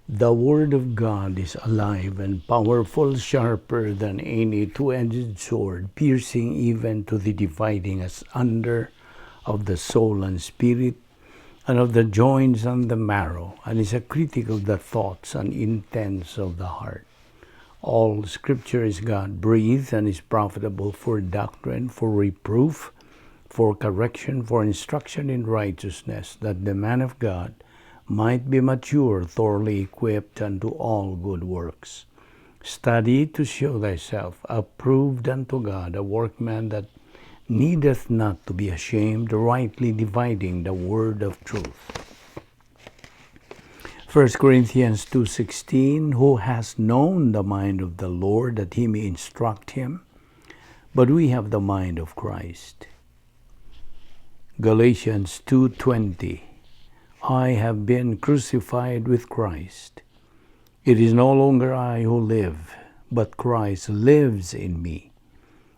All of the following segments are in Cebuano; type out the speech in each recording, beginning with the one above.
The Word of God is alive and powerful, sharper than any two-edged sword, piercing even to the dividing asunder of the soul and spirit, and of the joints and the marrow, and is a critic of the thoughts and intents of the heart. All Scripture is God-breathed and is profitable for doctrine, for reproof, for correction, for instruction in righteousness, that the man of God might be mature, thoroughly equipped unto all good works. Study to show thyself approved unto God, a workman that needeth not to be ashamed, rightly dividing the word of truth. 1 Corinthians 2:16, Who has known the mind of the Lord, that he may instruct him? But we have the mind of Christ. Galatians 2:20, I have been crucified with Christ. It is no longer I who live, but Christ lives in me.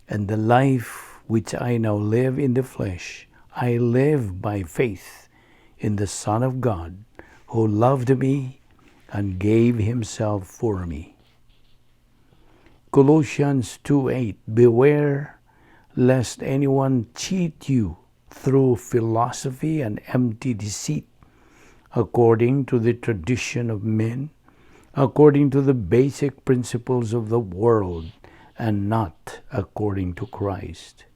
And the life which I now live in the flesh, I live by faith in the Son of God, who loved me and gave himself for me. Colossians 2:8, Beware lest anyone cheat you through philosophy and empty deceit, according to the tradition of men, according to the basic principles of the world, and not according to Christ.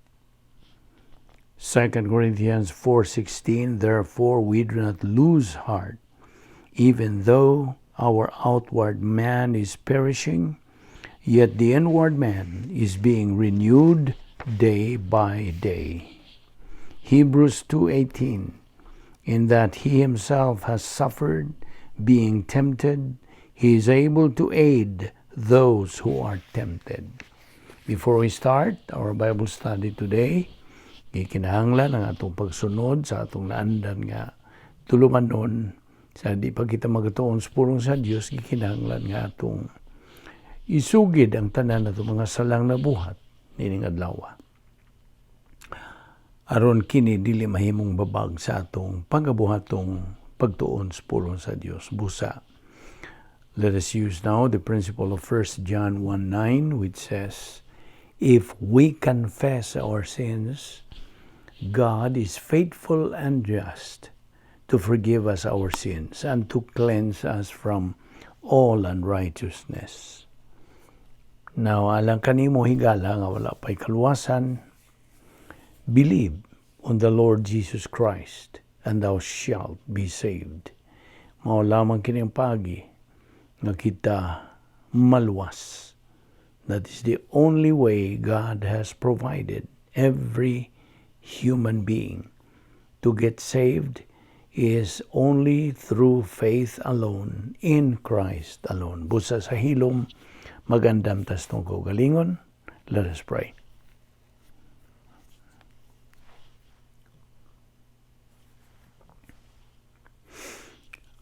2 Corinthians 4:16, Therefore we do not lose heart, even though our outward man is perishing, yet the inward man is being renewed day by day. Hebrews 2:18, In that he himself has suffered, being tempted, he is able to aid those who are tempted. Before we start our Bible study today, gikinahanglan ang atong pagsunod sa atong naandan nga tulumanon sa di pa kita magatuon sa pulong sa Dios, gikinahanglan nga atong isugid ang tanan atong mga salang nabuhat nining adlaw, aron kini dili mahimong babag sa atong pagabuhatong pagtuon sa pulong sa Dios. Busa, let us use now the principle of 1 John 1:9, which says, "If we confess our sins, God is faithful and just to forgive us our sins and to cleanse us from all unrighteousness." Now, alang kanimo, higala, nga wala pa'y kaluwasan, believe on the Lord Jesus Christ and thou shalt be saved. Mao lamang kini ang paagi nga kita maluwas. That is the only way God has provided every human being to get saved, is only through faith alone, in Christ alone. Busa sa hilom, magandam tas atong kaugalingon. Let us pray.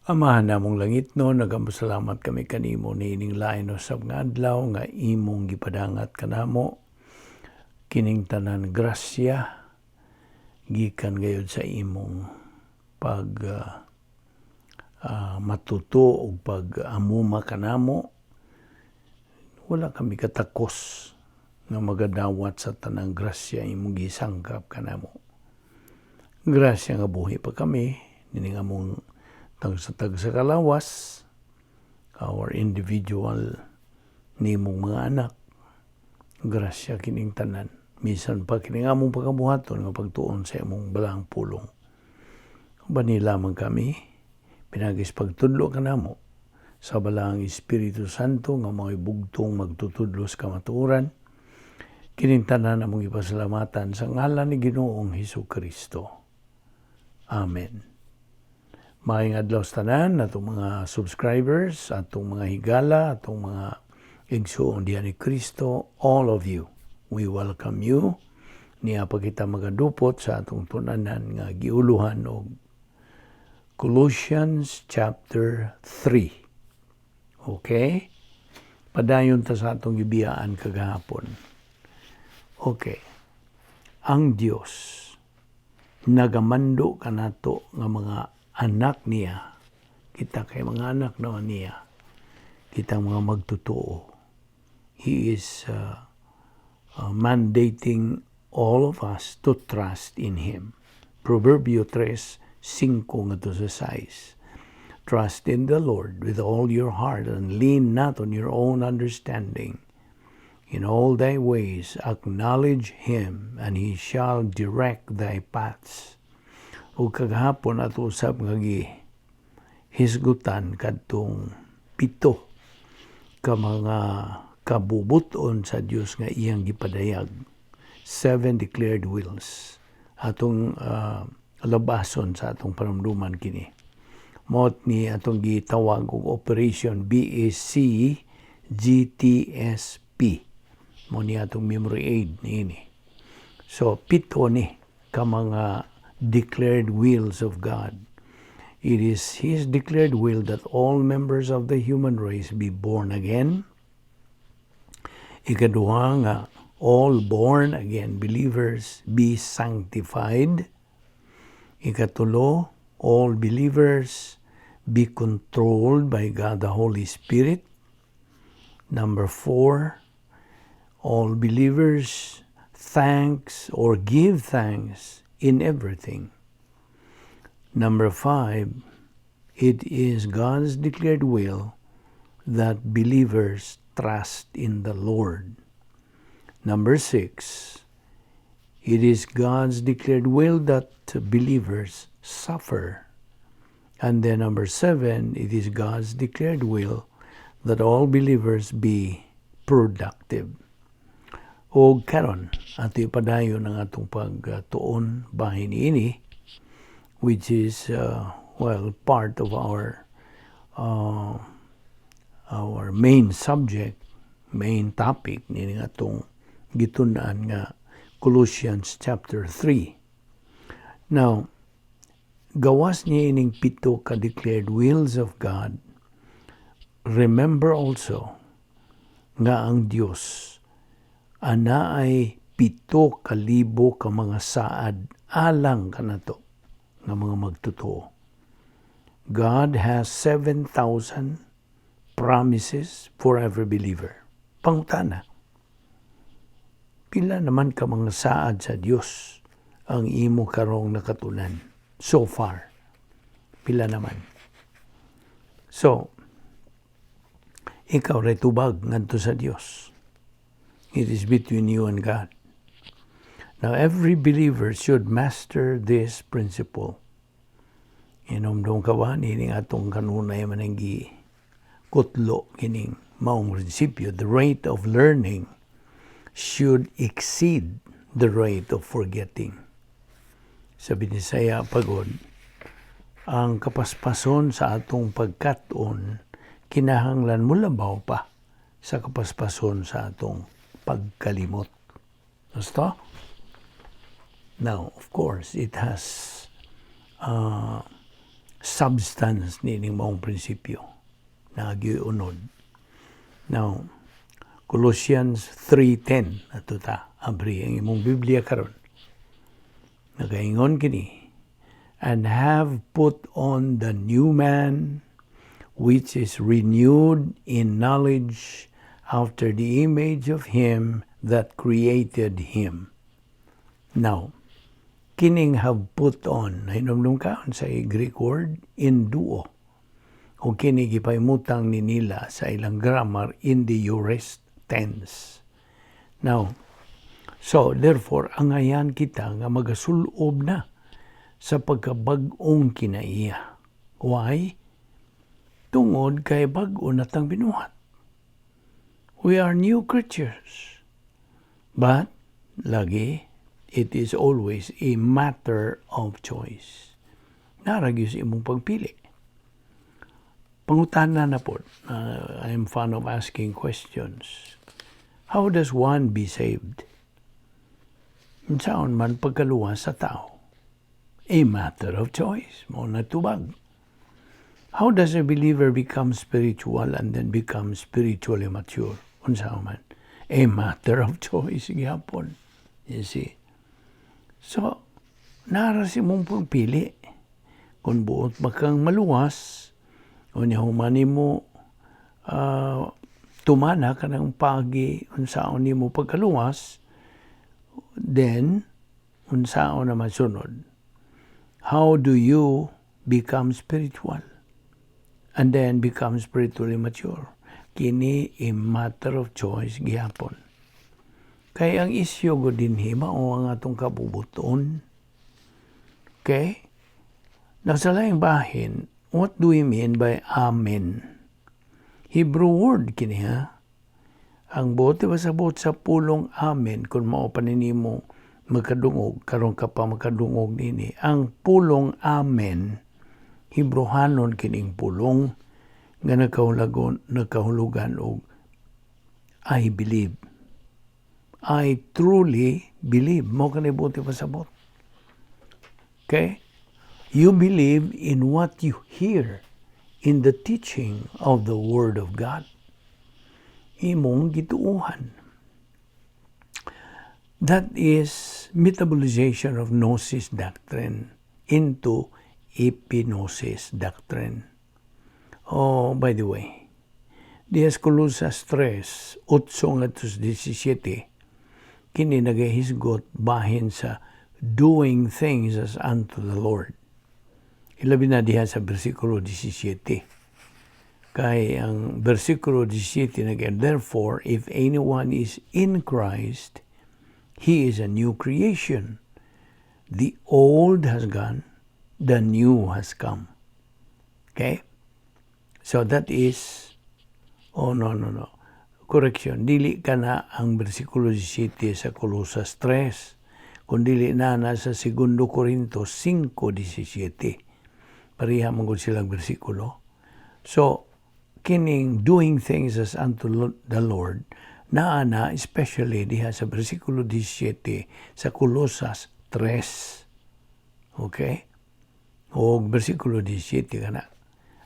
Amahan namong langitnon, nagampasalamat kami kanimo niining lain usab nga adlaw nga imong gipadangat kanamo. Kining tanan grasya gikan gayud sa imong pag matuto og pag-amuma kanamo. Wala kami katakos nga magadawat sa tanang grasya imong gisangkap kanamo. Grasya nga buhi pa kami nining among tagsa-tagsa kalawas, our individual nimong mga anak. Grasya kining tanan. Bisan pa kining among pagabuhaton nga pagtuon sa imong balaang pulong. Bani lamang kami, pinaagi sa pagtudlo kanamo sa Balaang Espiritu Santo nga mga bugtong magtutudlo sa kamatuoran. Kining tanan among ipasalamatan sa ngalan ni Ginoong Hesus Kristo. Amen. Maayong adlaw sa tanan atong mga subscribers, atong mga higala, atong mga igsuon diha ni Kristo, all of you. We welcome you. Niya pa kita magadupot sa atong tunanan nga giuluhan og Colossians chapter 3. Okay? Padayon ta sa atong gibiyaan kagahapon. Okay. Ang Dios nagamando kanato nga mga anak niya. Kita kay mga anak naman niya. Kita mga magtotoo. He is mandating all of us to trust in Him. Proverbio 3:5 ngadto sa 6. "Trust in the Lord with all your heart and lean not on your own understanding. In all thy ways acknowledge Him, and He shall direct thy paths." Ug kagahapon ato usab nga gi hisgutan kadtong pito ka mga kabubuton sa Dios nga iyang gipadayag. Seven declared wills. Atong labason sa atong panumduman kini. Mao ni atong gitawag og Operation BAC GTSP. Mao ni atong memory aid niini. So pito ni ka mga declared wills of God. It is His declared will that all members of the human race be born again. Ikaduha nga all born again believers be sanctified. Ikatulo, all believers be controlled by God the Holy Spirit. Number four, all believers thanks or give thanks in everything. Number five, it is God's declared will that believers trust in the Lord. Number six, it is God's declared will that believers suffer. And then number seven, it is God's declared will that all believers be productive. O karon, ato ipadayon ang atong pagtuon bahin ini, which is, well, part of our main subject, main topic ni atong gitun-an nga Colossians chapter 3. Now, gawas niya ining pito ka declared wills of God, remember also nga ang Dios anaay 7,000 ka mga saad alang kanato nga mga magtotoo. God has 7,000 promises for every believer. Pangutana, pila naman ka mga saad sa Dios ang imo karong nakatunan so far? Pila naman? So, ikaw ray tubag ngadto sa Dios. It is between you and God. Now, every believer should master this principle. Inomdom ka ba, nining atong kanunay man ang gi kutlo kining maong prinsipyo, the rate of learning should exceed the rate of forgetting. Sa Binisaya pagod, ang kapaspason sa atong pagkat-on kinahanglan molabaw pa sa kapaspason sa atong pagkalimot. Basta? Now, of course, it has substance nining maong prinsipyo na unod. Now, Colossians 3:10, ato ta abri ang imong Biblia karon. Nagaingon kini, "And have put on the new man, which is renewed in knowledge after the image of him that created him." Now, kining "have put on," nahinomdom ka sa Greek word enduo. O kini gipahimutang ni nila sa ilang grammar in the aorist tense. Now, so therefore, angayan kita nga magasulob na sa pagkabag-ong kinaiya. Why? Tungod kay bag-o na tang binuhat. We are new creatures. But, lagi, it is always a matter of choice. Naa ra gyud sa imong pagpili. Pangutana na po, I am fond of asking questions. How does one be saved? Unsaon man pagkaluwas sa tao? A matter of choice. Mao na tubag. How does a believer become spiritual and then become spiritually mature? Unsaon man? A matter of choice gihapon. You see? So, naa ra sa imong pagpili. Kung buot ba kang maluwas, Unya human nimo tumana kanang pagi unsaon nimo pagkaluwas, then unsaon naman sunod? How do you become spiritual? And then become spiritually mature? Kini a matter of choice gihapon. Kay ang isyu gud dinhi mao ang atong kabubuton. Okay? Now, sa laing bahin, what do we mean by "amen"? Hebrew word kini, ha. Ang buot pasabot sa pulong "amen", kung mao pa nimo magkadungog, karon ka pa makadungog nini. Ang pulong "amen", Hebrehanon kining pulong nga nagkahulugan og "I believe." "I truly believe." Mao kani buot pasabot. Okay? You believe in what you hear in the teaching of the Word of God. Imong gituuhan. That is metabolization of gnosis doctrine into epignosis doctrine. Oh, by the way, diha sa Colosas 3, 8 ngadto 17, kini nagahisgot bahin sa doing things as unto the Lord. Ilabi na diha sa versikulo 17. Kay ang versikulo 17 nag, "Therefore, if anyone is in Christ, he is a new creation. The old has gone, the new has come." Okay? So that is, oh, no. Correction, dili kana ang versikulo 17 sa Colosas 3, kundi na sa 2 Corinto 5:17. Pareha man gud silang bersikulo. So, kining doing things as unto the Lord, naa na especially diha sa versikulo 17 sa Colosas 3. Okay? O versikulo 17 kana.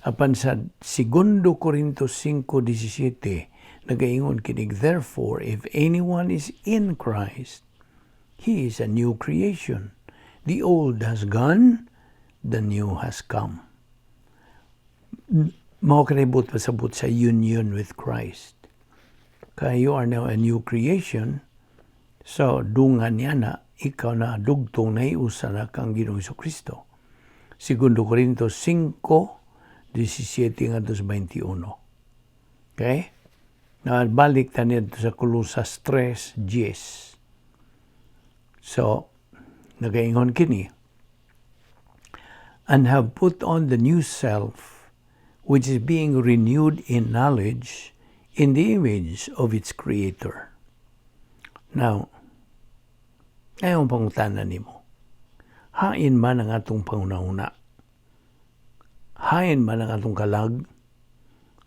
Apan sa 2 Corinto 5:17 nagaingon kinig, "Therefore, if anyone is in Christ, he is a new creation. The old has gone, the new has come." Mao kani buot pasabot sa union with Christ. Kay you are now a new creation. So, dungan niya na, ikaw na dugtong na iusa na kang Ginoong Kristo. Segundo Corinto 5, 17 ngadto sa 21. Okay? Na balik ta niya sa Colosas 3, 10. So, nagaingon kini, "And have put on the new self, which is being renewed in knowledge in the image of its creator." Now, ayaw pangutana nimo. Hain man ang atong panghunahuna? Hain man ang atong kalag?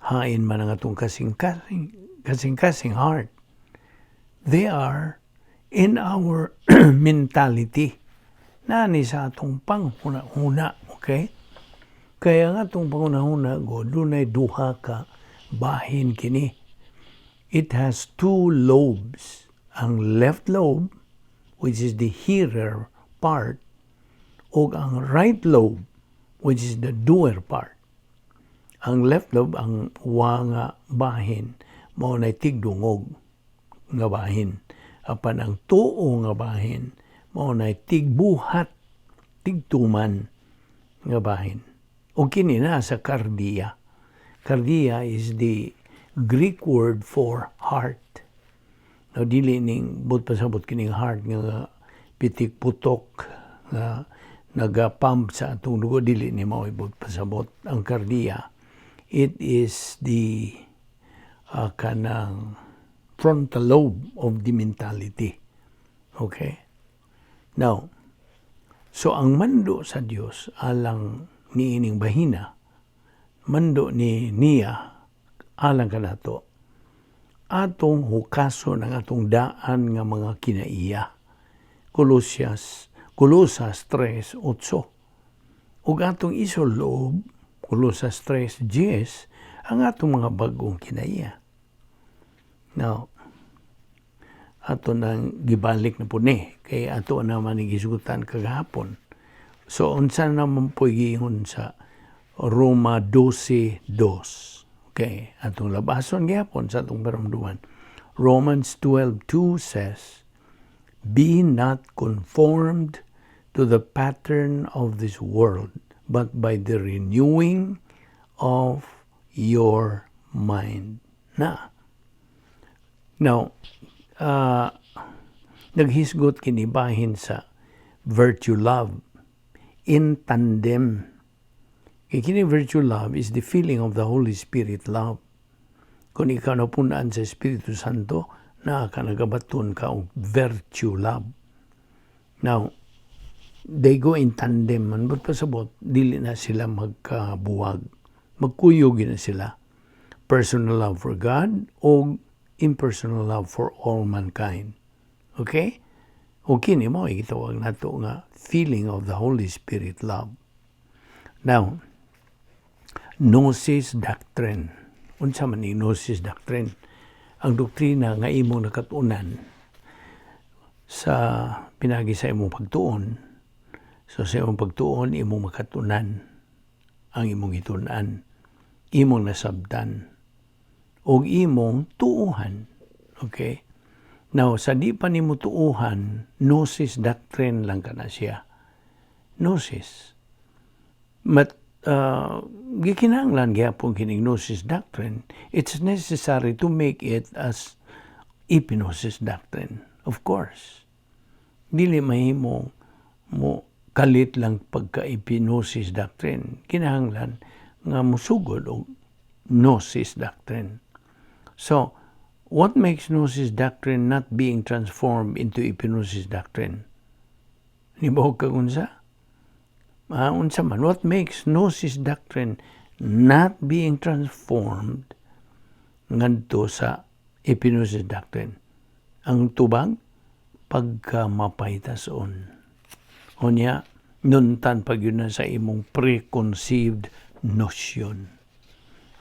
Hain man ang atong kasing-kasing, kasing-kasing heart? They are in our mentality. Nani sa atong panghuna-huna, okay? Kaya ang atong panghuna-huna, go, dunay duha ka bahin kini. It has two lobes. Ang left lobe, which is the hearer part, o ang right lobe, which is the doer part. Ang left lobe, ang wa nga bahin, mao na tigdungog nga bahin. Apan ang tuo nga bahin, mao na tigbuhat, tigtuman nga bahin. O kini na sa kardia. Kardia is the Greek word for heart. Now, dili ning buot pasabot kining heart nga pitik putok nga nagapump sa atong dugo, dili ni mao buot pasabot ang kardia. It is the kanang frontal lobe of the mentality. Okay? Now, so ang mando sa Dios alang niining bahina, mando ni niya alang kanato, atong hukason ang atong daan nga mga kinaiya. Colosas 3:8. Ug atong isulob, Colosas 3:10, ang atong mga bag-ong kinaiya. Now, ato nang gibalik na po ni, kay ato naman ni gisugutan kagahapon. So, unsa naman po giingon sa Roma 12:2. Okay, atong labason gyapon sa atong paramduman. Romans 12:2 says, "Be not conformed to the pattern of this world, but by the renewing of your mind." Na. Now, naghisgot kini bahin sa virtue love in tandem. Kay kini virtue love is the feeling of the Holy Spirit love. Kung ikaw napunan sa Espiritu Santo, na ka nagabaton ka og virtue love. Now, they go in tandem man, but pasabot dili na sila magkabuwag, magkuyog na sila, personal love for God o impersonal love for all mankind, okay? O kini mo gitawag nato nga feeling of the Holy Spirit love. Now, gnosis doctrine. Unsa man ni gnosis doctrine? Ang doktrina nga imong nakatunan sa pinagi sa imong pagtuon. So sa imong pagtuon, imong makatunan ang imong gitun-an, imong nasabtan, ug imong tuuhan. Okay? Now, sa di pa nimo tuuhan, gnosis doctrine lang kana siya. Gnosis. But gikinahanglan gyapon kining gnosis doctrine, it's necessary to make it as epignosis doctrine. Of course. Dili mahimo mo kalit lang pagka-epignosis doctrine. Kinahanglan nga musugod og gnosis doctrine. So, what makes gnosis doctrine not being transformed into epignosis doctrine? Nibaw ka unsa? Ah, unsa man? What makes gnosis doctrine not being transformed ngadto sa epignosis doctrine? Ang tubag, pagka mapaytason. Unya, nuntan pag yun na sa imong preconceived notion.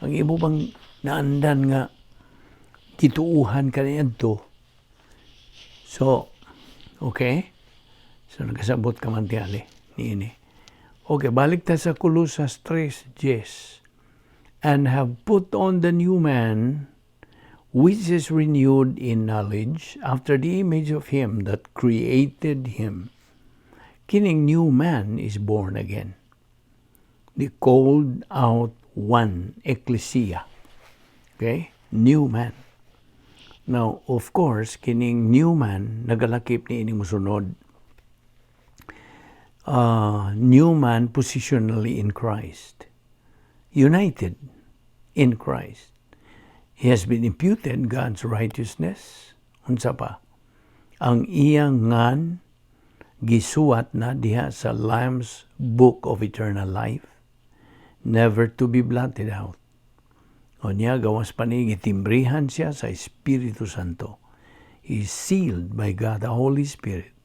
Ang imo bang naandan nga gituuhan ka niadto. So, okay? So, nagkasabot ka man tingali niini. Okay, balik ta sa Colosas 3:10. "And have put on the new man, which is renewed in knowledge after the image of him that created him." Kining new man is born again. The called out one, ecclesia. Okay? New man. Now, of course, kining new man, nagalakip ni ining musunod. New man positionally in Christ. United in Christ. He has been imputed God's righteousness. Unsa pa? Ang iyang ngan gisuwat na diha sa Lamb's Book of Eternal Life, never to be blotted out. O niya, gawas pa ni, gitimbrihan siya sa Espiritu Santo. He is sealed by God the Holy Spirit.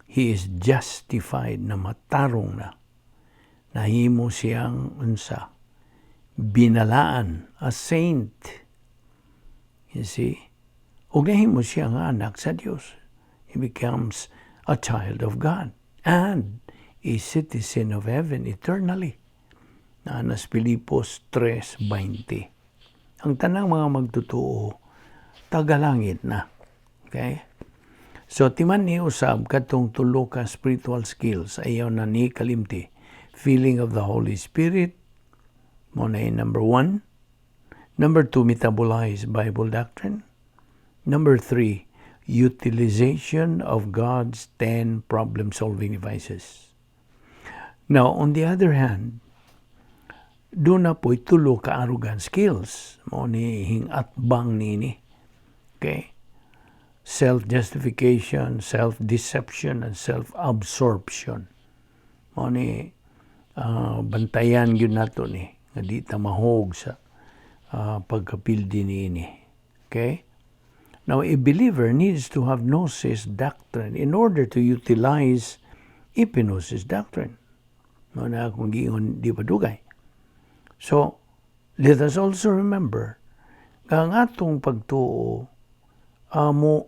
He is justified na matarong na. Nahimo siyang unsa? Binalaan, a saint. You see? O nahimo siya nga anak sa Dios. He becomes a child of God and a citizen of heaven eternally. Naa na sa Filipos 3:20. Ang tanang mga magtotoo, tagalangit na. Okay? So, timan ni usab katong tulo ka spiritual skills, ayaw na ni kalimti. Feeling of the Holy Spirit, mo na yung number one. Number two, metabolize Bible doctrine. Number three, utilization of God's 10 problem-solving devices. Now, on the other hand, doon na po'y tulo ka arrogant skills. Mo ni hingatbang nini. Okay? Self-justification, self-deception, and self-absorption. Mo ni bantayan gyud nato ni nga di ta mahog sa pagkapildi niini. Okay? Now, a believer needs to have gnosis doctrine in order to utilize epignosis doctrine. Mo na akong giingon di pa dugay. So, let us also remember nga ang atong pagtuo amo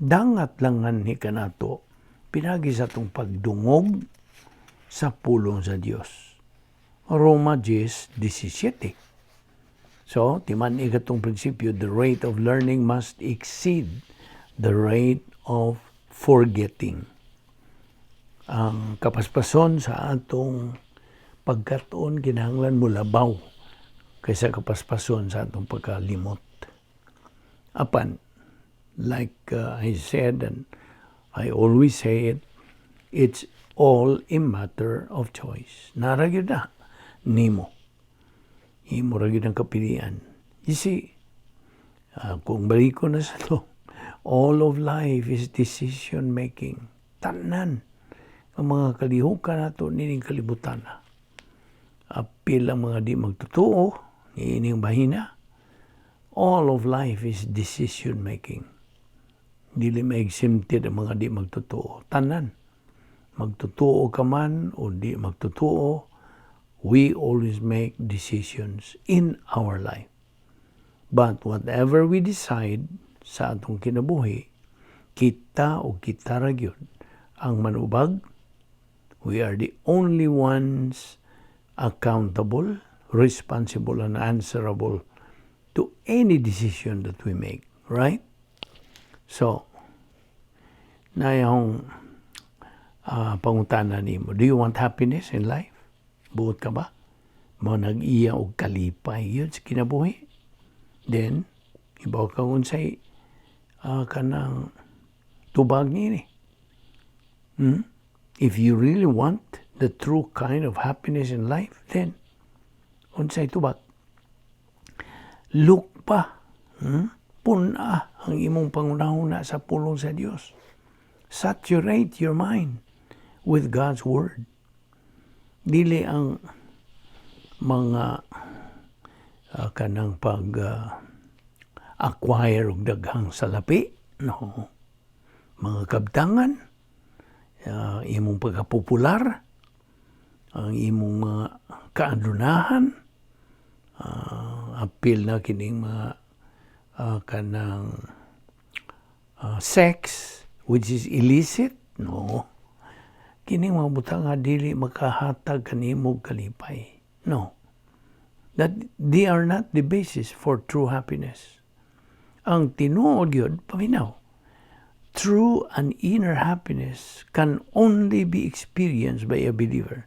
dangat lang ni kanato pinagi sa atong pagdungog sa pulong sa Dios. Roma 10:17. So, timan-i katong prinsipyo, the rate of learning must exceed the rate of forgetting. Ang kapaspason sa atong pagkatuon kinahanglan mo labaw kaysa kapaspason sa atong pagkalimot. Apan, like I said and I always say it, it's all a matter of choice. Naa ra gyud na nimo. Imo ra gyud ang kapilian. You see, kung baliko na sa to, all of life is decision making. Tanan ang mga kalihukan nato nining kalibutan na. Apil ang mga di magtotoo, niining bahina. All of life is decision making. Dili ma-exempted ang mga di magtotoo. Tanan. Magtotoo ka man o di magtotoo, we always make decisions in our life. But whatever we decide sa atong kinabuhi, kita o kita ra gyud ang manubag. We are the only ones accountable, responsible, and answerable to any decision that we make, right? So, naay akong pangutana nimo. Do you want happiness in life? Buot ka ba? Mo nag-iya og kalipay gyud sa kinabuhi? Then, ibaw ka unsay kanang tubag niini. If you really want the true kind of happiness in life, then unsay tubag? Look pa. Pun-a ang imong panghunahuna sa pulong sa Dios. Saturate your mind with God's word. Dili ang mga kanang pag acquire og daghang salapi, no, mga kabtangan, imong pagkapopular, ang imong mga kaadunahan, apil na kining mga kanang sex which is illicit, no. Kining mga butang nga dili makahatag kanimo og kalipay, no. That they are not the basis for true happiness. Ang tinuod gyud, paminaw, true and inner happiness can only be experienced by a believer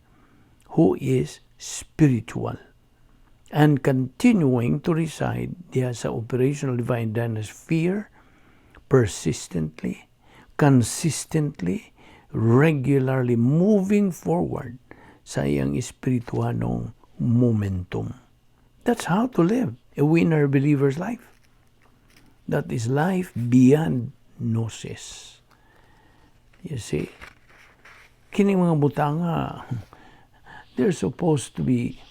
who is spiritual and continuing to reside diha sa operational divine sphere persistently, consistently, regularly moving forward sa iyang espirituhanong momentum. That's how to live a winner believer's life. That is life beyond gnosis. You see, kining mga butanga, they're supposed to be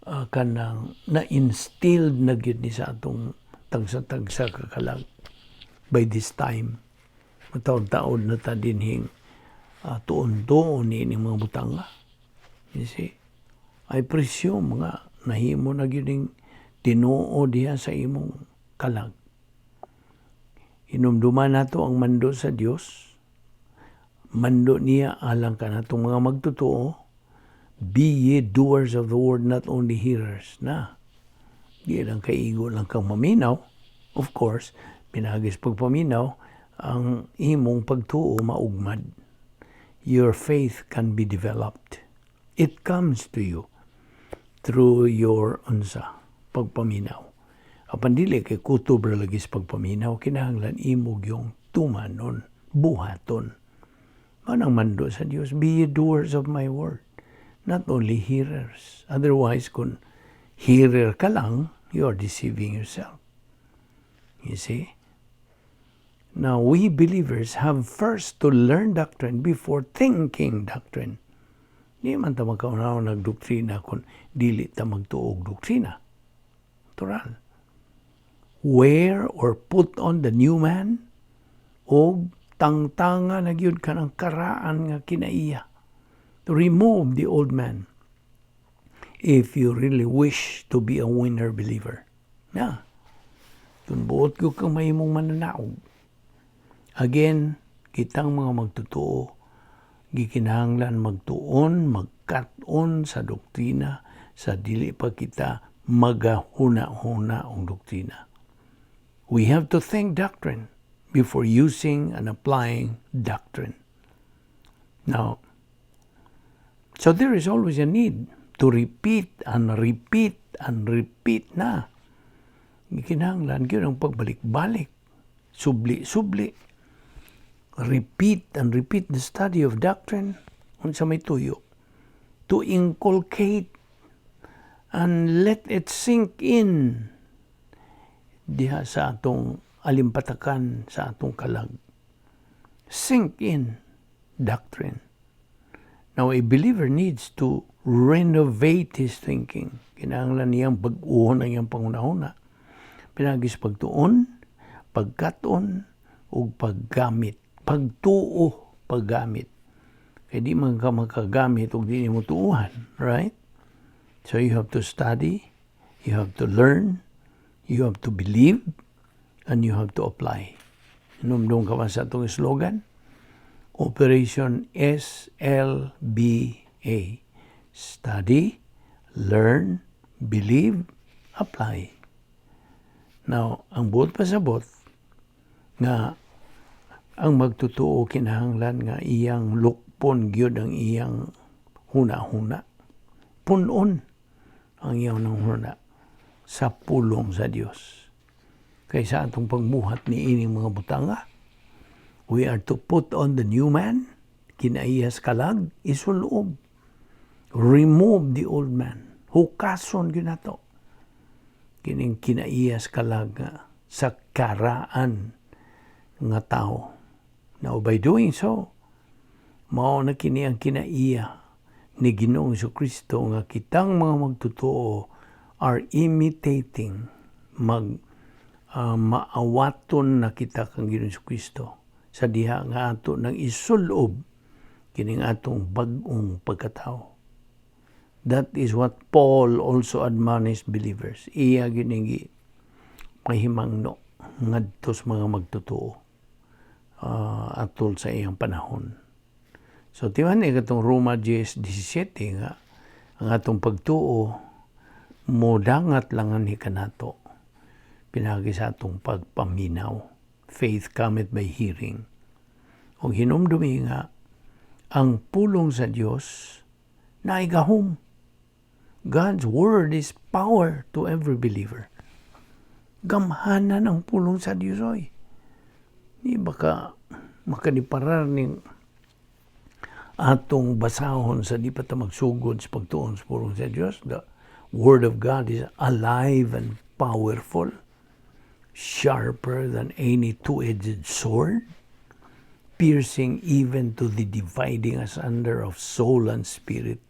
kanang na-instilled na gyud ni sa atong tagsa-tagsa kakalag by this time. Mataon-taon na ta dinhing tuon-tuon ni mga butanga. You see? I presume nga nahimo na gyud ning tinuod diha sa imong kalag. Hinumduman nato ang mando sa Dios. Mando niya alang kanatong mga magtotoo, "Be ye doers of the word, not only hearers." Na. Di lang kaigo lang kang maminaw. Of course, pinagis pagpaminaw, ang imong pagtuo maugmad. Your faith can be developed. It comes to you through your unsa pagpaminaw. Apan dili kay kutob ra lagi sa pagpaminaw, kinahanglan imo gyung tumanon, buhaton. Manang mando sa Dios, "Be ye doers of my word, not only hearers." Otherwise, kung hearer ka lang, you are deceiving yourself. You see? Now, we believers have first to learn doctrine before thinking doctrine. Di man ta magkaunaw nagdoktrina kung dili ta magtuog doktrina. Natural. Wear or put on the new man og tangtanga na gyud kanang karaan nga kinaiya. To remove the old man if you really wish to be a winner believer. Yeah. Kung buot ko kang mahimong mananaog. Again, kitang mga magtotoo, gikinahanglan magtuon, magkat-on sa doktrina Sa dili pa kita magahuna-huna og doktrina. We have to think doctrine before using and applying doctrine. Now, so there is always a need to repeat and repeat and repeat na. Gikinahanglan gyud ang pagbalik-balik. Subli-subli. Repeat and repeat the study of doctrine, unsa may tuyo. To inculcate and let it sink in diha sa atong alimpatakan, sa atong kalag. Sink in doctrine. Now, a believer needs to renovate his thinking. Kinahanglan niyang bag-uhon ang iyang panghuna-huna. Pinaagi sa pagtuon, pagkat-on, ug paggamit. Pagtuo, paggamit. Kay di man ka makagamit ug di nimo tuuhan, right? So you have to study, you have to learn, you have to believe, and you have to apply. Hinumdum ka ba sa atong slogan? Operation SLBA. Study, learn, believe, apply. Now, ang buot pasabot nga ang magtotoo kinahanglan nga iyang lukpon gyud ang iyang huna-huna. Punon ang iyang huna sa pulong sa Dios. Kay sa atong pagbuhat ni ining mga butanga, we are to put on the new man, kinaiyas kalag, isulob. Remove the old man. Hukason gyud nato. Kining kinaiyas kalag nga sa karaan nga tao. Now, by doing so, mao na kini ang kinaiya ni Ginoong Kristo nga kitang mga magtotoo are imitating, mag maawaton na kita kang Ginoong Kristo sa diha nga ato nang isulob kining atong bag-ong pagkatao. That is what Paul also admonished believers. Iya gining mahimangno ngadto sa mga magtotoo atol sa iyang panahon. So timan ni katong Roma 10:17 nga ang atong pagtuo modangat lang ni kanato pinaagi sa atong pagpaminaw. Faith cometh by hearing. Og hinumdumi nga ang pulong sa Dios naay gahom. God's word is power to every believer. Gamhanan ang pulong sa Dios, oy. Di baka makaniparar ning atong basahon sa di pa ta magsugod sa pagtuon sa pulong sa Dios. The word of God is alive and powerful, sharper than any two-edged sword, piercing even to the dividing asunder of soul and spirit,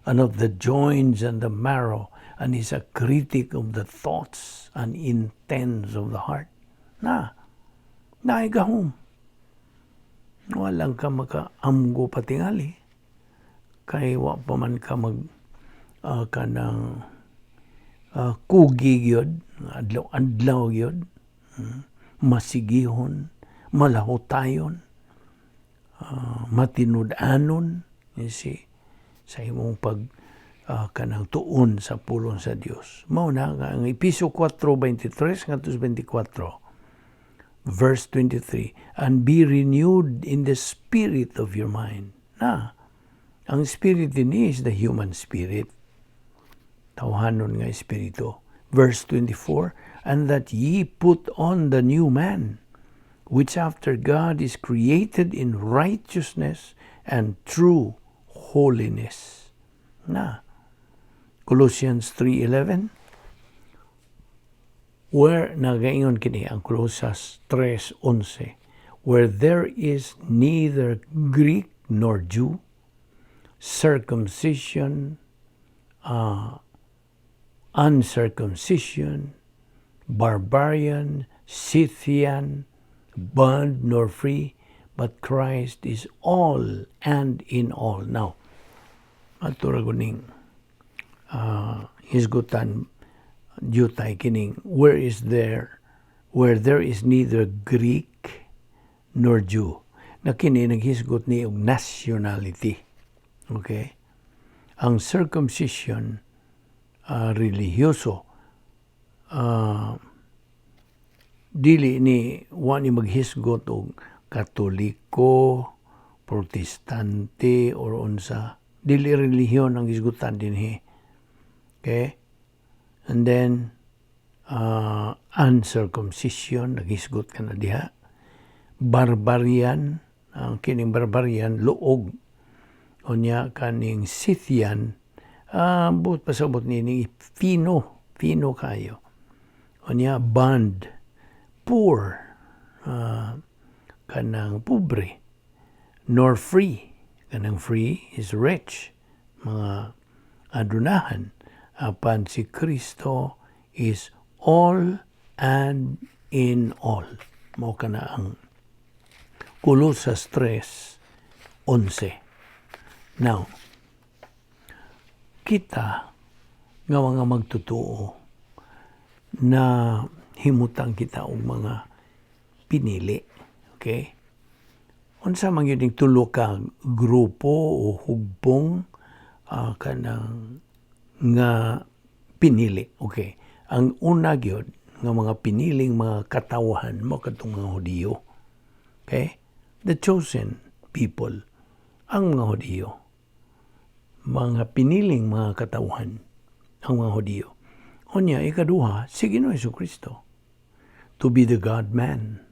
and of the joints and the marrow, and is a critic of the thoughts and intents of the heart. Na, naay gahom. Walang ka makaamgo patingali. Kay wa pa man ka mag kanang kugi gyud, adlaw adlaw gyud, masigihon, malahutayon, matinud-anon, you see, sa imong pag kanang tuon sa pulong sa Dios. Mao na nga ang Epeso 4:23 ngadto 24, verse 23, "And be renewed in the spirit of your mind." Na, ang spirit din is the human spirit. Tawhanon nga espiritu. Verse 24, "And that ye put on the new man, which after God is created in righteousness and true holiness." Na, Colossians 3:11, where nagaingon kini ang Colosas 3:11, "where there is neither Greek nor Jew, circumcision, uncircumcision, barbarian, Scythian, bond nor free, but Christ is all and in all." Now, ato ra ning hisgutan jutay kining where there is neither Greek nor Jew, na kini naghisgot ni og nationality. Okay? Ang circumcision Religyoso. Dili ni wa ni maghisgot og Katoliko, Protestante or unsa. Dili relihiyon ang hisgutan dinhi. Okay? And then uncircumcision, naghisgot ka na diha. Barbarian, ang kining barbarian luog. Unya kaning Scythian, buot pasabot niini fino, fino kayo. Unya bond, poor, kanang pobre, nor free, kanang free is rich, mga adunahan, apan si Kristo is all and in all. Mao kana ang Colosas 3:11. Now, kita nga mga magtutuo na himutang kita og mga pinili. Okay? Unsa man gyud ning tulo ka grupo o hugpong kanang nga pinili? Okay. Ang una gyud nga mga piniling mga katawhan mao kadtong mga Hudiyo. Okay? The chosen people, ang mga Hudiyo. Mga piniling mga katawhan, ang mga Hudiyo. Unya, ikaduha, si Ginoo Kristo. To be the God-man.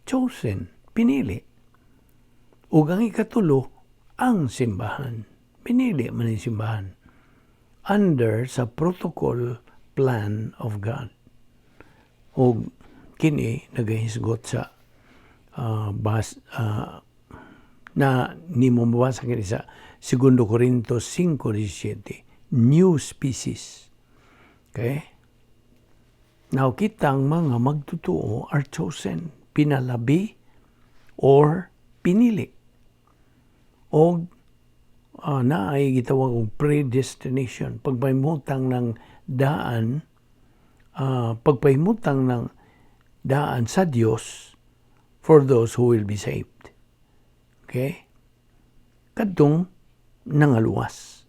Chosen, pinili. Ug ang ikatulo, ang simbahan. Pinili man ang simbahan. Under sa protocol plan of God. Og kini nagahisgot sa bas, na nimo mabasa kini sa 2 Corinto 5:17, new species. Okay? Now, kitang mga magtutuo are chosen, pinalabi or pinili. Og naay gitawag og predestination, pagpahimutang ng daan, pagpahimutang ng daan sa Dios for those who will be saved. Okay? Kadtong nangaluwas.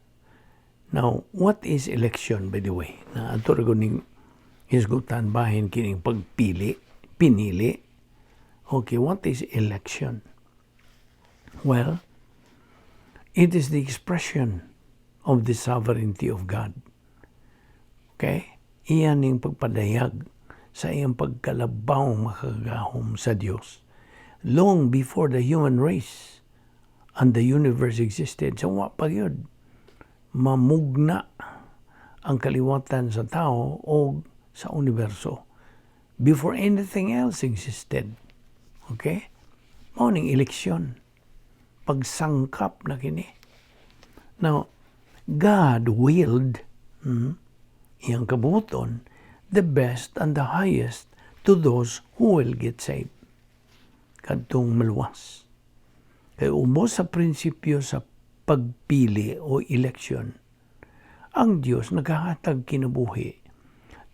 Now, what is election, by the way? Na ato ra ning hisgutan bahin kining pagpili, pinili. Okay, what is election? Well, it is the expression of the sovereignty of God. Okay? Iyan ning pagpadayag sa iyang pagkalabaw makagagahom sa Dios. Long before the human race and the universe existed, sa wa pa gyud mamugna ang kaliwatan sa tao o sa universo. Before anything else existed. Okay? Mao ning eleksyon. Pagsangkap na kini. Now, God willed iyang kabuoton the best and the highest to those who will get saved. Kadtong maluwas. Kay ubos sa prinsipyo sa pagpili o election, ang Dios naghahatag kinabuhi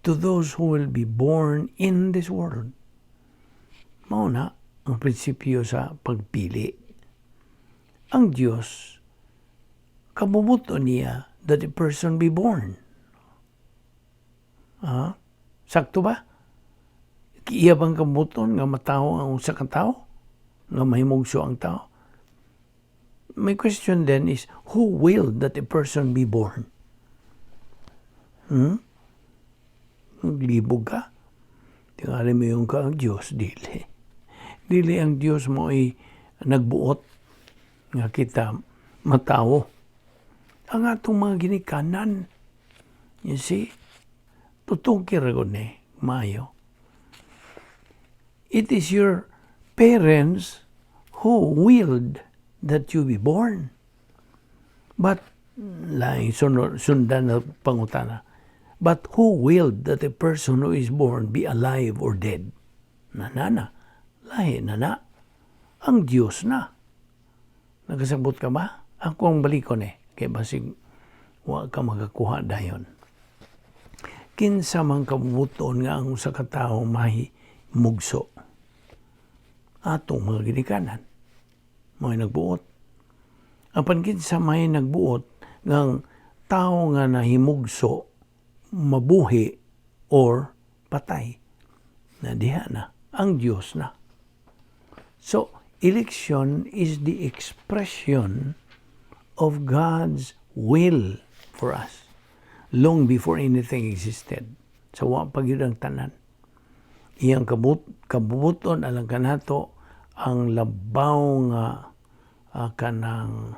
to those who will be born in this world. Mao na ang prinsipyo sa pagpili. Ang Dios kabubuto niya that a person be born. Ah, sakto ba? Iya bang kabubuton nga matawo ang usa ka tawo? Nga mahimugso ang tao? My question then is, who willed that a person be born? Hmm? Naglibog ka? Tingali mo yung ka ang Diyos, dili. Dili ang Diyos mo ay nagbuot nga kita matawo. Ang atong mga ginikanan, you see, tutukir ko ni, mayo. It is your parents who willed that you be born. But, laing sundan na pangutana, but who willed that a person who is born be alive or dead? Nanana, lahi na na. Ang Diyos na. Nagasabot ka ba? Ako ang balikon eh. Kay basig wa ka magakuha dayon. Kinsa man kabubuton nga ang usa ka tawo mahimugso? Atong mga ginikanan. Mga nagbuot. Apan kinsa may nagbuot ngang tao nga nahimugso mabuhi or patay. Na diha na ang Dios na. So, election is the expression of God's will for us long before anything existed. Sa wa pa gyud ang tanan. Iyang kabubuton alang kanato ang labaw nga kanang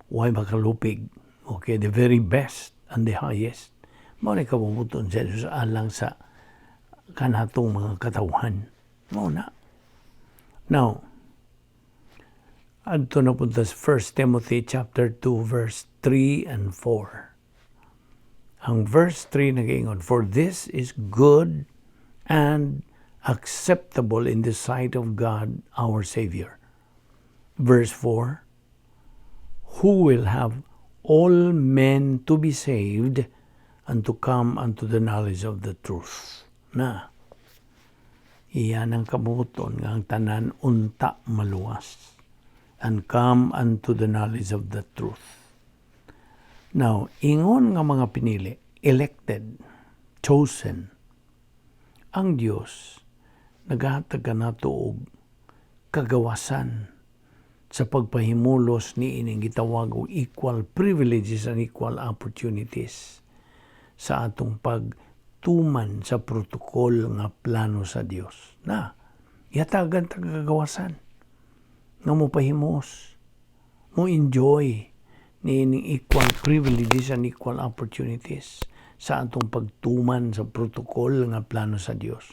way makalupig. Okay, the very best and the highest. Mao ni kabubuton sa Diyos alang sa kanatong mga katawhan. Mao na. Now, adto na punta sa 1 Timothy chapter 2 verse 3 and 4. Ang verse 3 nagaingon, "For this is good and acceptable in the sight of God our Savior." Verse 4, "Who will have all men to be saved and to come unto the knowledge of the truth." Na, iyan ang kabubuton nga ang tanan unta maluwas and come unto the knowledge of the truth. Now, ingon nga mga pinili, elected, chosen, ang Dios naghatag kanato og kagawasan sa pagpahimulos ni ining gitawag og equal privileges and equal opportunities sa atong pagtuman sa protocol nga plano sa Dios. Na, yatagan ta kagawasan nga mo pahimos, mo enjoy niining equal privileges and equal opportunities sa atong pagtuman sa protocol nga plano sa Dios.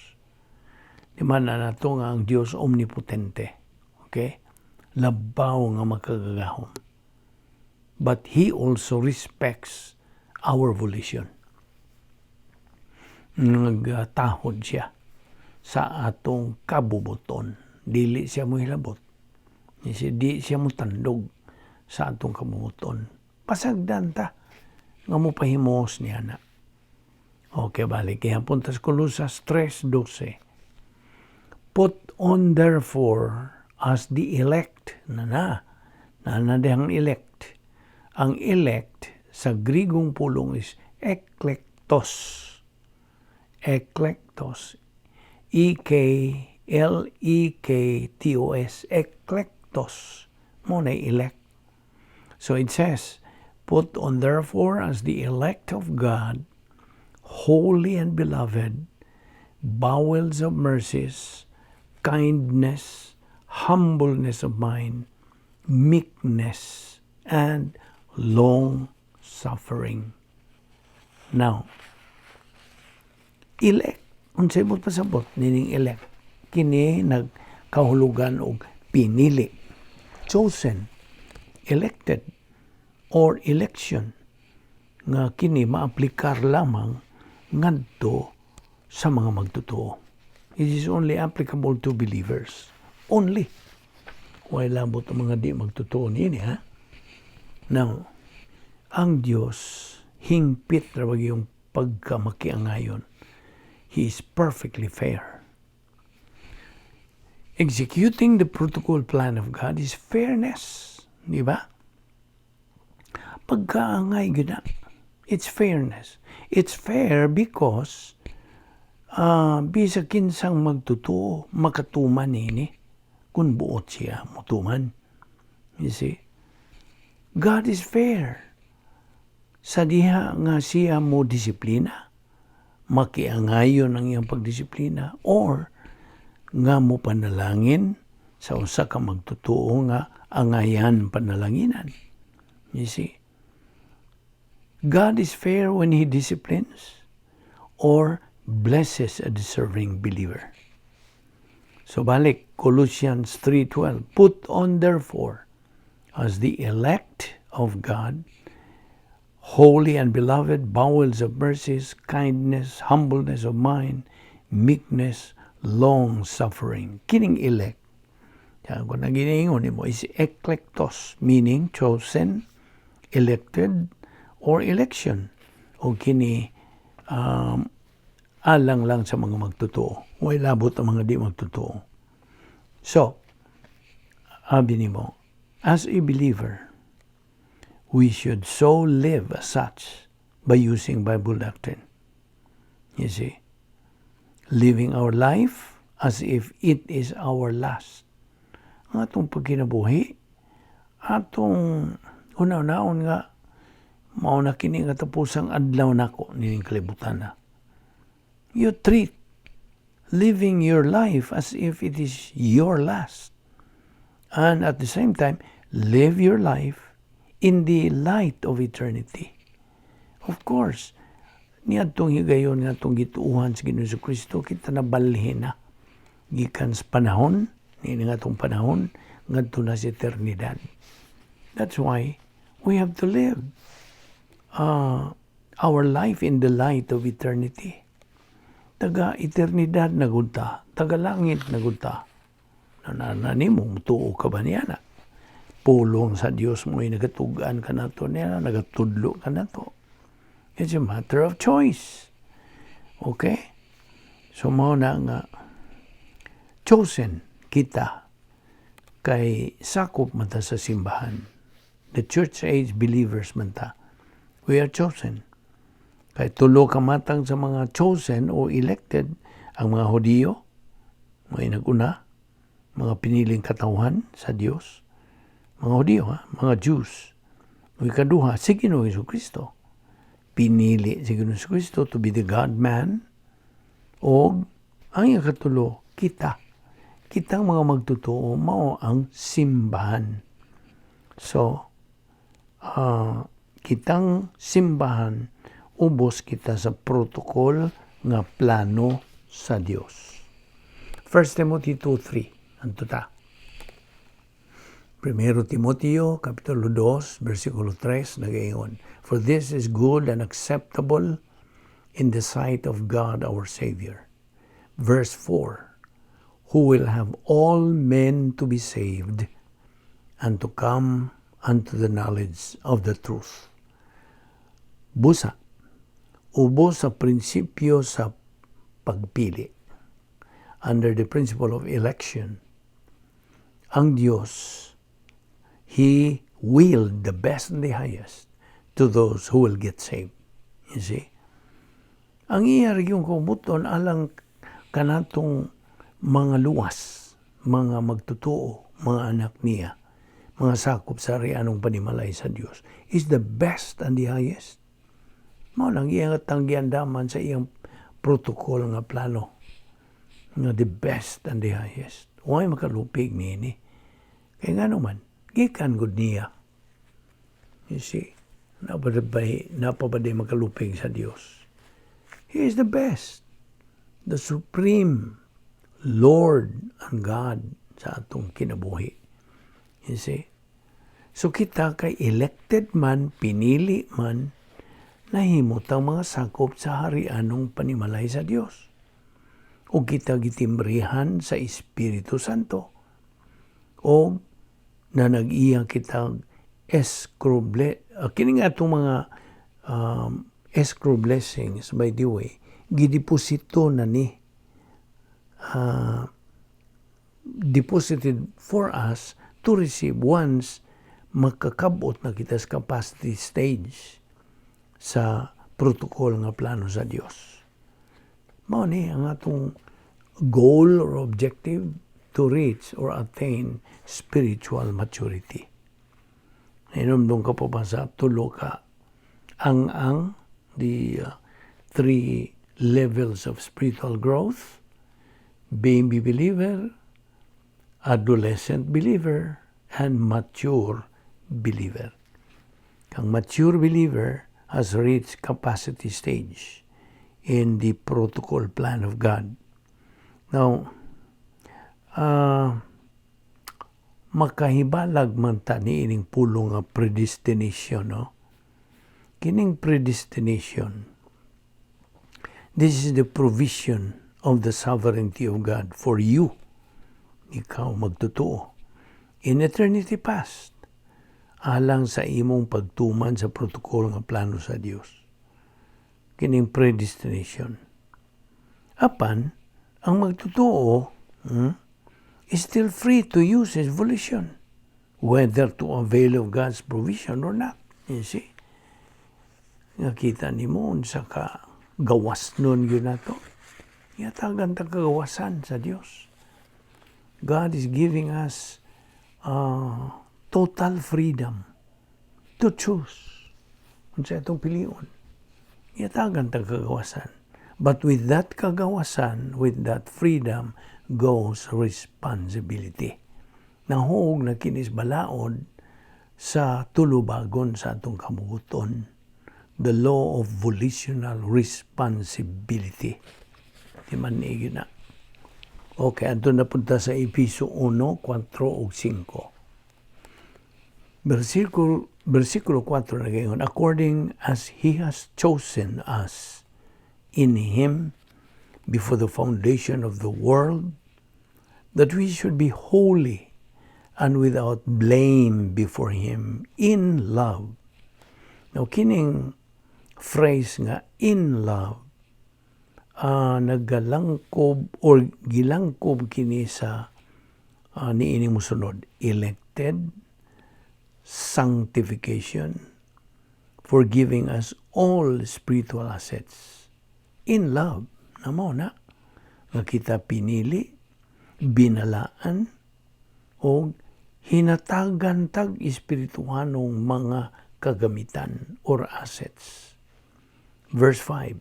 Di man na nato nga ang Dios omnipotente. Okay? Labaw nga makagagahom. But He also respects our volition. Nagtahod siya sa atong kabubuton. Dili siya mo hilabot. Di siya mo tandog sa atong kabubuton. Pasagdan ta nga mo pahimos niya na. Okay, balik. Kaya punta sa Colosas 3:12. "Put on therefore as the elect." Na na. Na na dihang elect. Ang elect sa Grigong pulong is eklektos. Eklektos. eklektos. Eklektos. Mao na elect. So it says, "Put on therefore as the elect of God, holy and beloved, bowels of mercies, kindness, humbleness of mind, meekness, and long suffering." Now, elect. Unsay mo pasabot nining elect? Kini nagkahulugan og pinili, chosen, elected, or election nga kini maaplikar lamang ngadto sa mga magtotoo. It is only applicable to believers. Only. Way labot ang mga di magtotoo niini, ha? Now, ang Dios hingpit ra yung pagkamakiangayon. He is perfectly fair. Executing the protocol plan of God is fairness. Di ba? Pagkaangay gyud na. It's fairness. It's fair because bisag kinsang magtotoo, makatuman nini kung buot siya mutuman. You see? God is fair. Sa diha nga siya mo disiplina, makiangayon ang iyang pagdisiplina, or nga mo panalangin sa usa ka magtotoo nga angayan panalanginan. You see? God is fair when He disciplines or blesses a deserving believer. So balik, Colossians 3:12, "Put on therefore as the elect of God, holy and beloved, bowels of mercies, kindness, humbleness of mind, meekness, long suffering." Kining elect, kaya kung naginiingon nimo is eklektos, meaning chosen, elected, or election. O kini alang lang sa mga magtotoo. Way labot ang mga di magtotoo. So, abi nimo, as a believer, we should so live as such. By using Bible doctrine. You see? Living our life as if it is our last. Ang atong pagkinabuhi, atong una-unaon nga mao na kini nga tapusang adlaw nako nining kalibutan na. You treat living your life as if it is your last. And at the same time, live your life in the light of eternity. Of course, niadtong higayon nga atong gituuhan sa Ginoong Kristo, kita nabalhin na gikan sa panahon, niini nga atong panahon, ngadto na sa eternidad. That's why we have to live our life in the light of eternity. Taga eternidad na gud ta, taga langit na gud ta. Na, na, nimo, mutuo ka ba niya na? Pulong sa Dios mo ay nagatugan ka na to niya, nagatudlo ka na to. It's a matter of choice. Okay? So mao na nga chosen kita kay sakop man ta sa simbahan. The church age believers man ta. We are chosen. Kay tulo ka matang sa mga chosen o elected, ang mga Hudiyo, mga nag-una, mga piniling katawhan sa Dios, mga Hudiyo, ha? Mga Jews. Ug ikaduha, si Ginoong Kristo. Pinili si Ginoong Kristo to be the God-man o ang ikatulo, kita. Kitang mga magtotoo, mao ang simbahan. So, kitang simbahan, ubos kita sa protocol nga plano sa Dios. 1 Timothy 2:3. Anto ta. Primero Timoteo, Kapitulo 2, versikulo 3, nagaingon, "For this is good and acceptable in the sight of God our Savior." Verse 4, "Who will have all men to be saved and to come unto the knowledge of the truth." Busa, ubos sa prinsipyo sa pagpili. Under the principle of election, ang Diyos, He willed the best and the highest to those who will get saved. You see? Ang iya yung kabubut-on alang kanatong mga luwas, mga magtotoo, mga anak niya, mga sakop sa harianong panimalay sa Dios, is the best and the highest. Mao nang iyang tanggiandaman sa iyang protocol nga plano nga the best and the highest. Way makalupig niini? Kaya nga naman, gikan gud niya. You see, naa pa ba makalupig sa Dios? He is the best, the supreme Lord and God sa atong kinabuhi. You see? So kita kay elected man, pinili man, nahimot ang mga sakop sa harianong panimalay sa Dios. O kita gitimbrihan sa Espiritu Santo. O na nag-iya kita escrow kini nga atong mga escrow blessings, by the way, gideposito na ni, deposited for us to receive once makakabot na kita sa capacity stage sa protocol nga plano sa Dios. Mao ni ang atong goal or objective to reach or attain spiritual maturity. Nahinumdum ka pa ba sa tulo ka ang the three levels of spiritual growth? Baby believer, adolescent believer, and mature believer. Ang mature believer has reached capacity stage in the protocol plan of God. Now, makahibalag man ta niining pulong nga predestination, no? Kining predestination, this is the provision of the sovereignty of God for you, ikaw magtotoo, in eternity past, alang sa imong pagtuman sa protocol nga plano sa Dios. Kining predestination. Apan, ang magtotoo is still free to use his volition, whether to avail of God's provision or not. You see? Nga kita nimo unsa ka gawas nun yun nato. Gihatagan ta kagawasan sa Dios. God is giving us total freedom to choose unsa atong pilion. Gihatagan ta kagawasan. But with that kagawasan, with that freedom, goes responsibility. Nahuog na kini sa balaod sa tulubagon sa atong kabubuton. The law of volitional responsibility. Di man ni na. Okay, adto na punta sa Episo 1, 4 ug 5. Versikulo 4 nagaingon, "According as He has chosen us in Him before the foundation of the world, that we should be holy and without blame before Him in love." Now, kining phrase nga "in love," nagalangkob or gilangkob kini sa niining musunod: elected, sanctification, forgiving us all spiritual assets. In love, na mo na, nga kita pinili, binalaan, o hinatagan tag espirituhanong mga kagamitan or assets. Verse 5,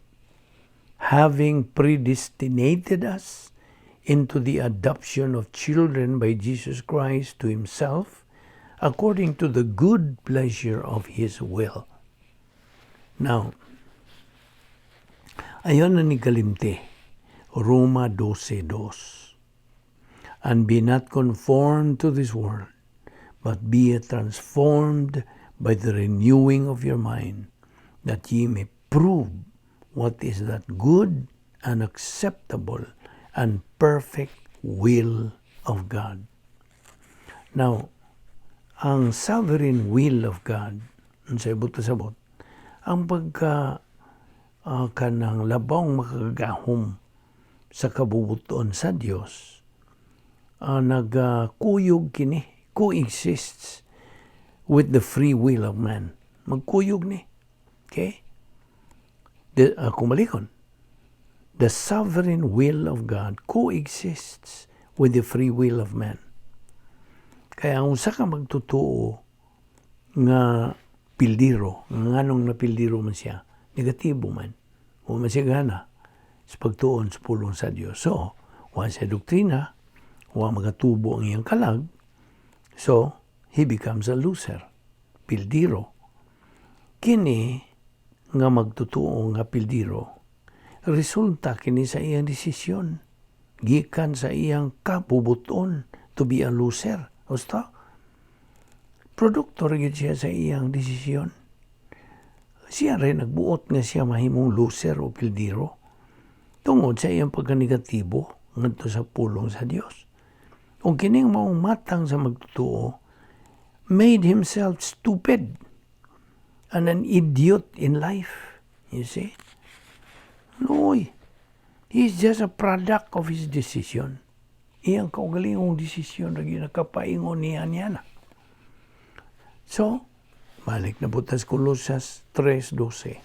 "Having predestinated us into the adoption of children by Jesus Christ to Himself, according to the good pleasure of His will." Now, ayon na ni kalimti, Roma 12.2. "And be not conformed to this world, but be ye transformed by the renewing of your mind, that ye may prove what is that good and acceptable and perfect will of God." Now, ang sovereign will of God, sa ibot sabot, ang pagka kanang labawng makagagahom sa kabubuton sa Dios, nagkuyog kini, coexists with the free will of man. Magkuyog ni. Okay? Kumalikon. The sovereign will of God coexists with the free will of man. Kaya ang usa ka magtotoo nga pildiro, nga nganong napildiro man siya, negatibo man. O man siya gana sa pagtuon sa pulong sa Dios. So, wa siya doktrina, wa magatubo ang iyang kalag, so he becomes a loser, pildiro. Kini nga magtotoo nga pildiro, resulta kini sa iyang desisyon, gikan sa iyang kabubuton to be a loser. Basta, produkto rin siya sa iyang desisyon. Siya rin nagbuot nga siya mahimong loser o pildiro tungod sa iyang pagkanegatibo ngadto sa pulong sa Dios. Ug kining maong matang sa magtotoo made himself stupid and an idiot in life. You see? Noy, he's just a product of his decision. Iyang kaugalingong desisyon lagi nakapaingon niya niya na. So, balik na po tas Colosas 3.12.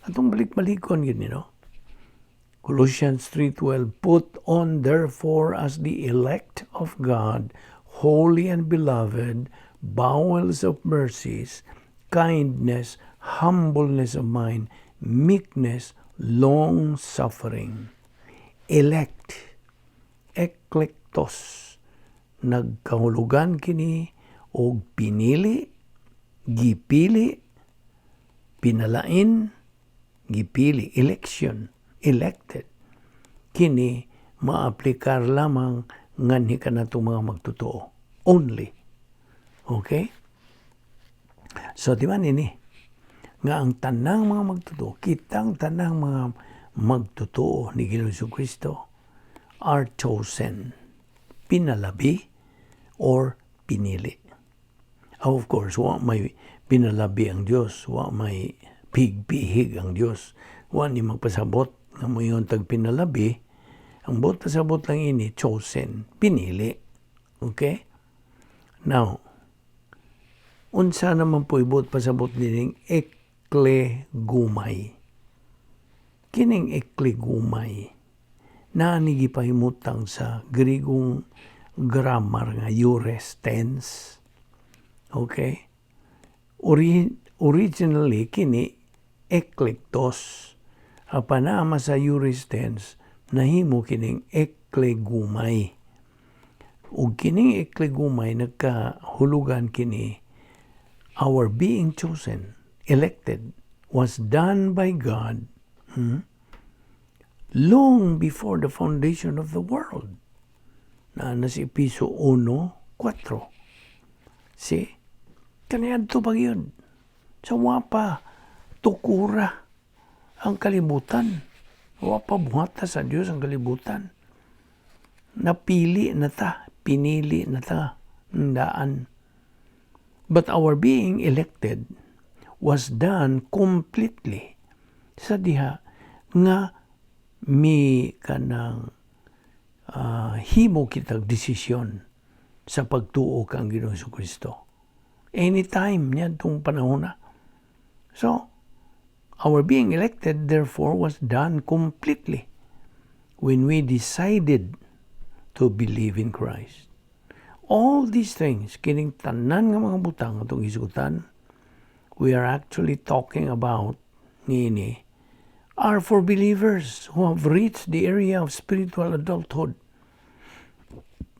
Atong balik-balikon yun, no? Colossians 3.12, "Put on therefore as the elect of God, holy and beloved, bowels of mercies, kindness, humbleness of mind, meekness, long suffering." Elect, eklektos, nagkahulugan kini og pinili, gipili, pinalain, gipili, election, elected. Kini maaplikar lamang nganhi kanatong mga magtotoo. Only. Okay? So, di ba nini? Nga ang tanang mga magtotoo, kitang tanang mga magtotoo ni Ginoong Kristo are chosen, pinalabi or pinili. Of course, wa may pinalabi ang Dios, wa may pigpihig ang Dios. Wa ni magpasabot nga moingon tag pinalabi. Ang buot pasabot lang ini chosen, pinili. Okay? Now, unsa naman po ibuot pasabot nining eklektos? Eklegomai. Kining eklegomai naa ni gipahimutang sa Grigong grammar nga aorist tense. Okay? Originally kini eklektos. Apan naa sa aorist tense, nahimo kining eklegomai. Ug kining eklegomai, nagkahulugan kini, our being chosen, elected, was done by God long before the foundation of the world. Naa na sa Epeso 1:4. See? Kaniadto pa gyud. Sa wa pa tukura ang kalibutan. Wa pa buhata sa Dios ang kalibutan. Napili na ta, pinili na ta daan. But our being elected was done completely sa diha nga mi kanang himo kitag desisyon sa pagtuo kang Ginoong Kristo. Anytime niya itong panahon na. So, our being elected, therefore, was done completely when we decided to believe in Christ. All these things, kining tanan nga mga butang atong hisgutan, we are actually talking about niini, are for believers who have reached the area of spiritual adulthood.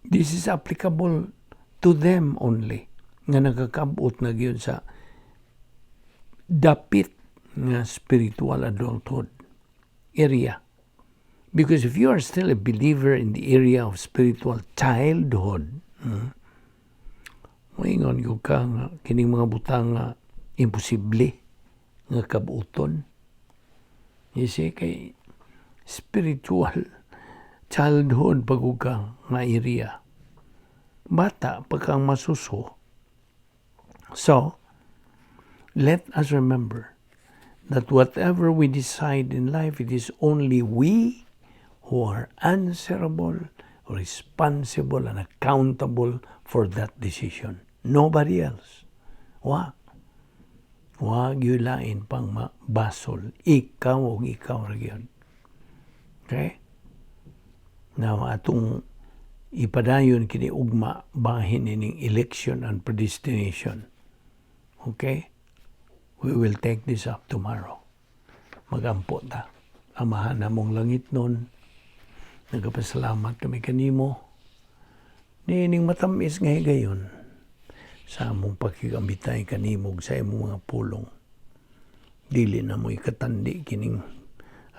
This is applicable to them only nga nagakabot na gyud sa dapit nga spiritual adulthood area. Because if you are still a believer in the area of spiritual childhood, moingon gyud ka nga kining mga butang nga imposible nga kabuton. You see, kay spiritual childhood pa ka nga area. Bata pa kang masuso. So, let us remember that whatever we decide in life, it is only we who are answerable, responsible, and accountable for that decision. Nobody else. Wa. Wa gyud lain pang mabasol. Ikaw o ikaw ra gyud. Okay? Now, atong ipadayon kini ugma bahin ining election and predestination. Okay? We will take this up tomorrow. Magampo ta. Amahan namong langitnon, nagapasalamat kami kanimo niining matamis nga higayon sa among pakigambitay kanimo sa imong mga pulong. Dili namo ikatandi kining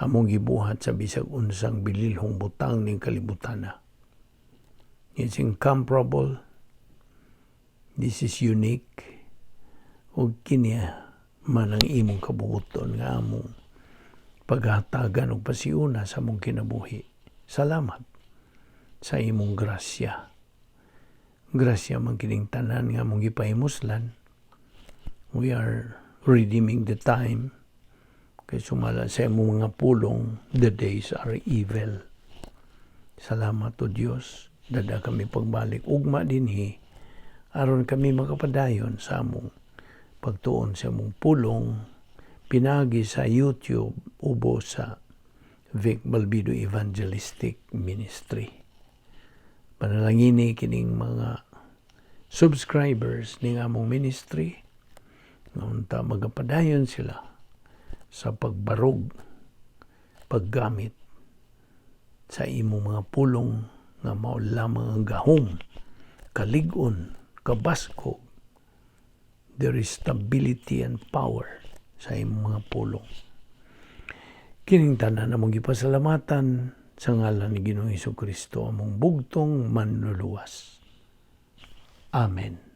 among gibuhat sa bisag unsang bililhong butang ning kalibutan. It's incomparable. This is unique. Ug kini man ang imong kabuoton nga among paghatagan og pasiuna sa among kinabuhi. Salamat sa imong grasya. Grasya man kining tanan nga among gipahimuslan. We are redeeming the time. Kay sumala sa imong mga pulong, the days are evil. Salamat o Dios. Dad-a kami pagbalik ugma dinhi aron kami makapadayon sa among pagtuon sa among pulong pinagi sa YouTube ubo sa Vic Balbido Evangelistic Ministry. Panalangini kining mga subscribers ning among ministry nga unta magapadayon sila sa pagbarog, paggamit sa imong mga pulong nga mao lamang ang gahom, kalig-on, kabaskog. There is stability and power sa imong mga pulong. Kining tanan among gipasalamatan sa ngalan ni Ginoong Kristo, among bugtong manluluwas. Amen.